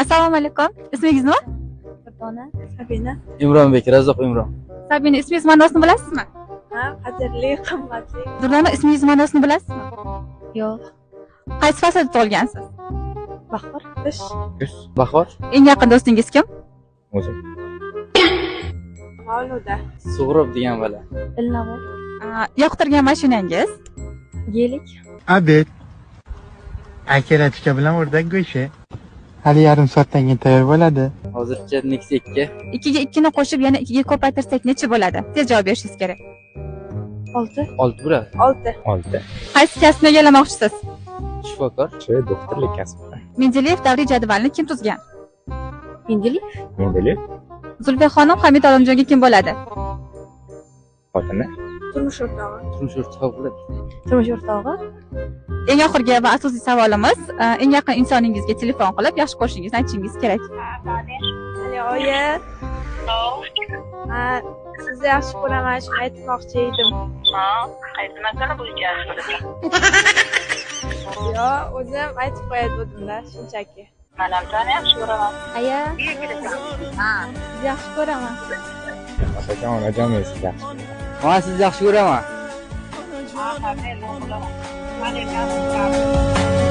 Assalomu alaykum. Ismingiz nima? Durdona. Sabina. Imronbek, Razzoq Imron. Sabina, ismingiz ma'nosini bilasizmi? Ha, qadrli, qimmatli. Durdona, ismingiz ma'nosini bilasizmi? Yo'q. Qaysi faslda tug'ilgansiz? Bahor. Qish. Kuz, bahor. Eng yaqin do'stingiz kim? O'zim. Mavluda. Sug'rob degan bola. Ilnavor. Yoqtirgan mashinangiz? Gelik. Обед. Akiratika bilan o'rdak go'shti. Hali yarim soatdan keyin tayyor bo'ladi. Hozircha Nexia 2. 2 ga 2 ni qo'shib yana 2 ga ko'paytirsak necha bo'ladi? Tez javob berishingiz kerak. 6. 6 bo'ladi. 6. 6. Qaysi kasbni egallamoqchisiz? Shifokor. Shu doktorlik kasbi. Mendeleyev davriy jadvalini kim tuzgan? Mendeleyev. Mendeleyev. Zulfiya xonim Hamid Olimjonga kim bo'ladi? Xotini. Turmush o'rtog'i. Turmush o'rtog'i bo'ladi. Turmush o'rtog'i. Eng oxirgi va asosiy savolimiz, eng yaqin insoningizga telefon qilib, yaxshi ko'rishingizni aytishingiz kerak. Alo, oyi. Ha, sizni yaxshi ko'raman, shuni aytmoqchi edim. Ha, qaysi masala bo'yicha yaxshi ko'rasan? Yo'q, o'zim aytib qo'yatgandim-da, shunchaki. Man ham seni yaxshi ko'raman. Aya. Ha. Sizni yaxshi ko'raman. Otajon, onajon, men sizni yaxshi ko'raman. Man sizni yaxshi ko'raman. Ha, qanday o'g'lim? Alaykum.